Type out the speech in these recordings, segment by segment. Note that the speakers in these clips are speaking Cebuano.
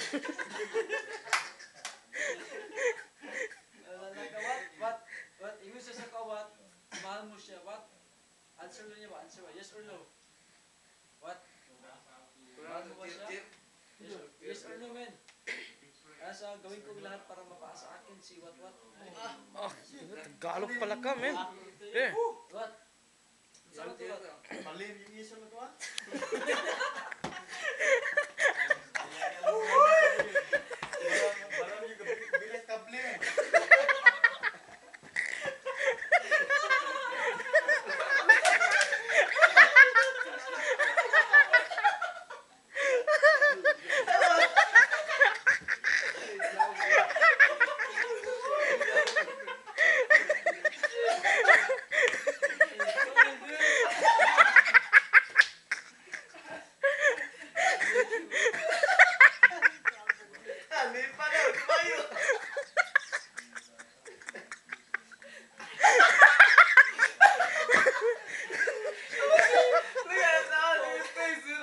Like, what? What? What? Ingon siya sa kawat. Mahal mo siya. What? Answer lang niya ba? Answer ba? Yes or no? What? Mahal mo ba siya? Yes or no, man? Asa, gawin ko lahat para mapaasa akin si what what? Oh, Tagalog pala ka, men. Eh. What? Saan to what? Palim yung isa mo to ah. Balam yung bilis kable. Lipa na, tumayo. Look at that, his face is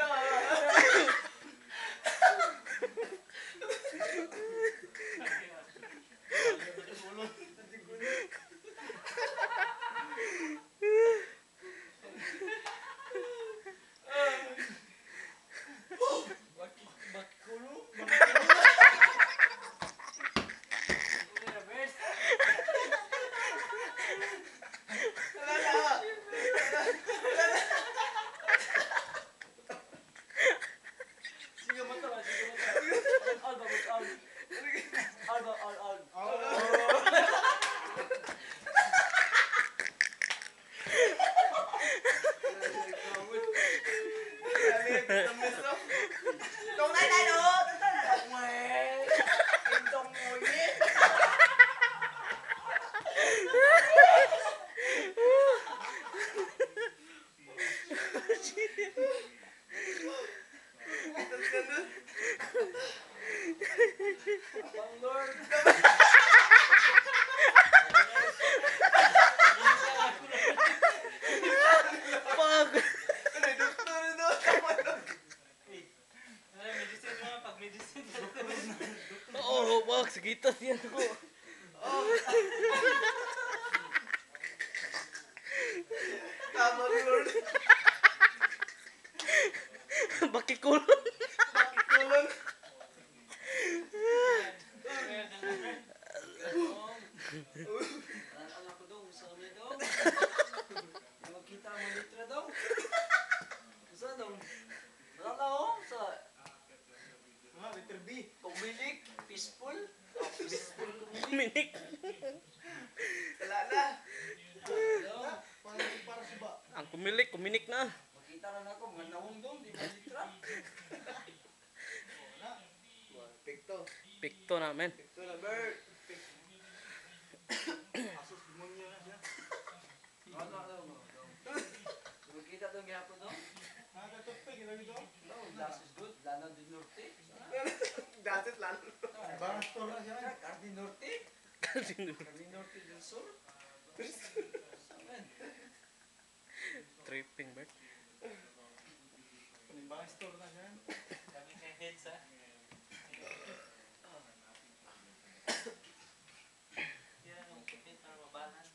Bakikulong? Sige mata ba? Sige mata. All ba? All. All ba? All, all. Tông đây đây được, tông mày. Em tông ngồi nhé. Bang Lord. Fuck. Medicine mo, pag medicine. Oo, fuck. Sige, tas yan ako. Tama, Lord. Bakikulong. Bakikulong. Anak ko dong, sa amin dong. Magkita ang litra dong. Sa dong. Wala na oh, sa Ah, letter B. Kumilik, peaceful. Oh, peaceful kumilik. Kuminik. Wala na. Dong. Para suba. Ang kumilik, kuminik na. Makita na ako, mga nawong dong, di ba litra? Pikto. Pikto na, men. Pikto na, Bert. Asos demonyo na siya. Ano, ano, ano, dong. Magkita dong gihapon dong. Nakatupig, lagi to. Dong, last is good. Lanao del Norte. Dasit lalo. Barang store na siya. Cardi Norte. Kasi Cardi Norte del Sur. Sa Tripping, Bert. Barang store na siya. Kami kay heads ah. Yan ang kapit para mabalance.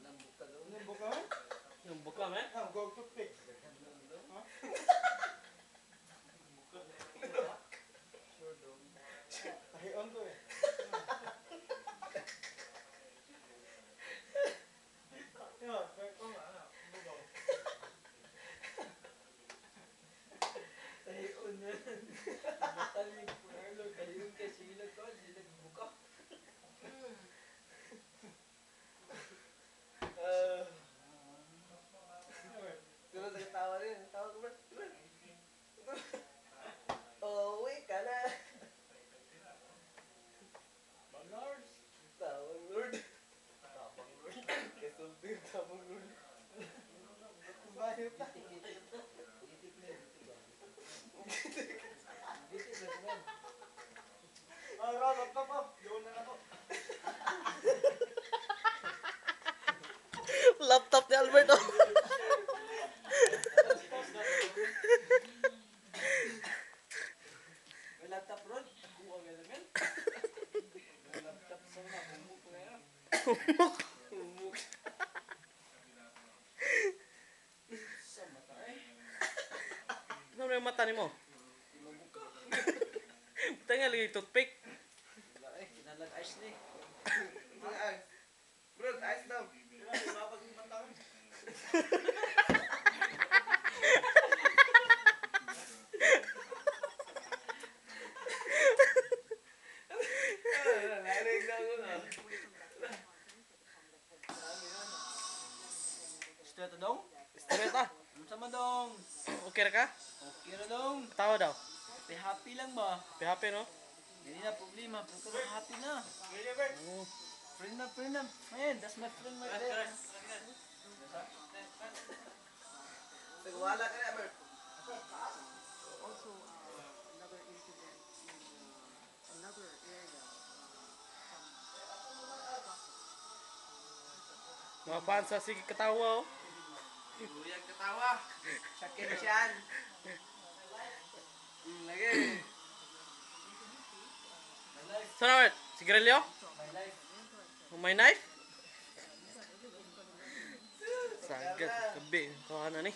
Lambok ka dong. Ano buka? Yung buka, men. Ah, go toothpick. Sure dong. Tahion to eh. Humok. Humok. Sa mata eh. Ano yung mata nimo? Mabuka. Buta nga lagi toothpick. Wala eh, kinalag ice ni. Bro, ayos daw. Narinig na ako na. Straight dong? Straight ah. Ano sama dong? Okay ra ka? Okay ra dong. Tawa daw. Be happy lang ba? Happy happy no? Hindi na problema, pero ka happy na. Friend na, friend na. Man, that's my friend right there. Nagwala ka na, Bert. Also another incident in another area from Mga fans sa sige katawa oh. Luyag katawa. Sakit siyan. Lagi. My life, So na, sigarilyo? my life. May knife? Sagad, gabi. Kawa na ni.